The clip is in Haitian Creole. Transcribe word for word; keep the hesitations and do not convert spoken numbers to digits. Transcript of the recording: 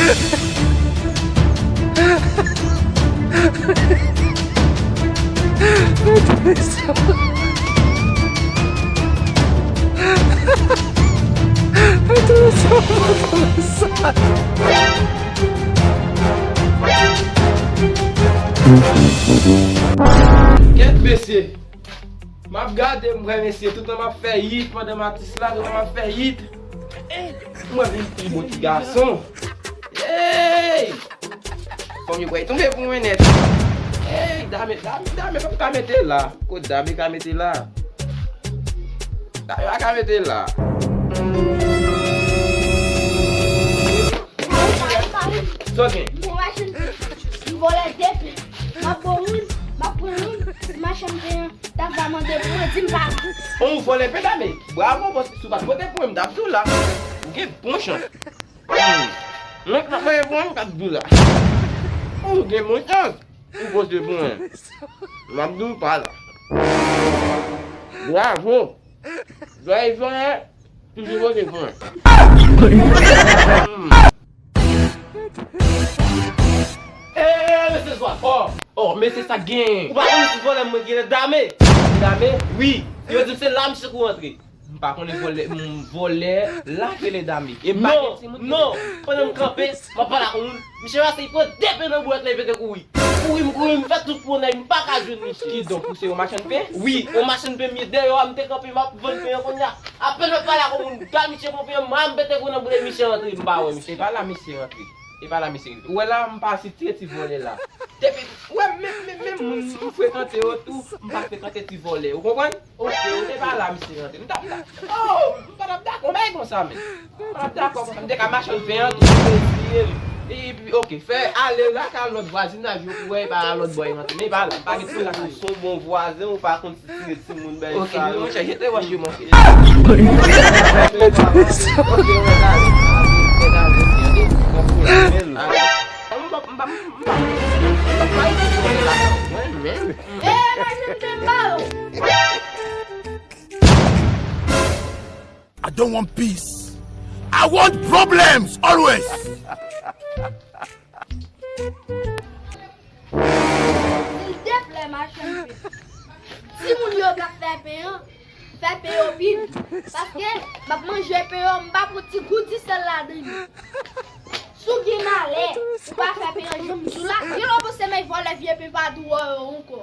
Kèt mesye. M ap gade, m wè mesye, toutan m ap fè hit, pandan m atis la, toutan m ap fè hit. M wè vin pi bon ti gason. Hey! Fanm yo pral tonbe pou mwen nèt. Hey, dame, dame, dame pa ka mete la. Kot dame ka mete la? Dame pa ka mete la. Sa w gen? Bon, machin, m vòlè depi. M ap bon moun, m ap pran moun, si machann pen an ta va mande pou mwen, di m pa la. Ou vòlè pen dame. Bravo, bòs, si w pa t pote pou mwen, m t ap di w la. Ou gen bon chans. Hmm. Menm k ap voye pou mwen, m t ap di w la. Ou gen bon chans. Ou pote pou mwen. M ap di w pa la. Bravo. Zòrèy zòrèy, toujou pote pou mwen. Hmm. Eh, mesye Zwa, oh, oh, mesye sa gen. Ou pa konn si vòlè mwen gen dame. Dame? Wi. Yo di m se la misye kou rantre. M pa konnen vòlè, m vòlè la ke le dame. E m pa gen timoun ki non, pandan m kanpe, m ap pale ak yon moun. Misye pase, li pran de pen nan bwèt la, li pete kouri. Kouri, m kouri, m fè tout pwonay, m pa ka jwenn misye. Kidonk, ou se yon machann pen? Wi, yon machann pen, m ye dèyè a, m te kanpe, m ap vann pen an kounye a. Apèn m ap pale ak yon moun, gad misye pran pen an, m pete kouri nan bwèt misye rantre, m pa wè misye. E pa la misye rantre. E pa la misye rantre. Ou wè la, m pa sitiye ti vòlè la. Depi, ou wè, menm, menm, menm moun m frekante yo tou, m pa frekante ti vòlè. Ou konprann? Ok, ou te pa la, misye rantre. M t ap la. Oh, m pa t ap dakò, bay konsa, men. M pa t ap dakò konsa. M te ka mache an pen an, tou mezi. Epi, ok, fè ale la, ka lòt vwazinaj yo pou wè, e pa lòt bò e rantre. Men pa la, m pa gen ti la. Ou se yon bon vwazen, ou pa konn si tire timoun, bay sa yo. Ok, monchè, jete wòch yo, monchè. Ok, mwen ale. Mwen ale. M pa, m pa, m pa, m pa, mwen menm. Eh, machann pen ba yo. I don't want peace. I want problems always. Silteplè, machann pen. Timoun yo k ap fè pen an, fè pen yo pi di. Paske m ap manje pen yo, m pa pran ti gou disèl ladan li. Si w gen malè, ou pa fè pen an janm di w la. Gen lè w panse men vòlè vye pen pa di w ankò.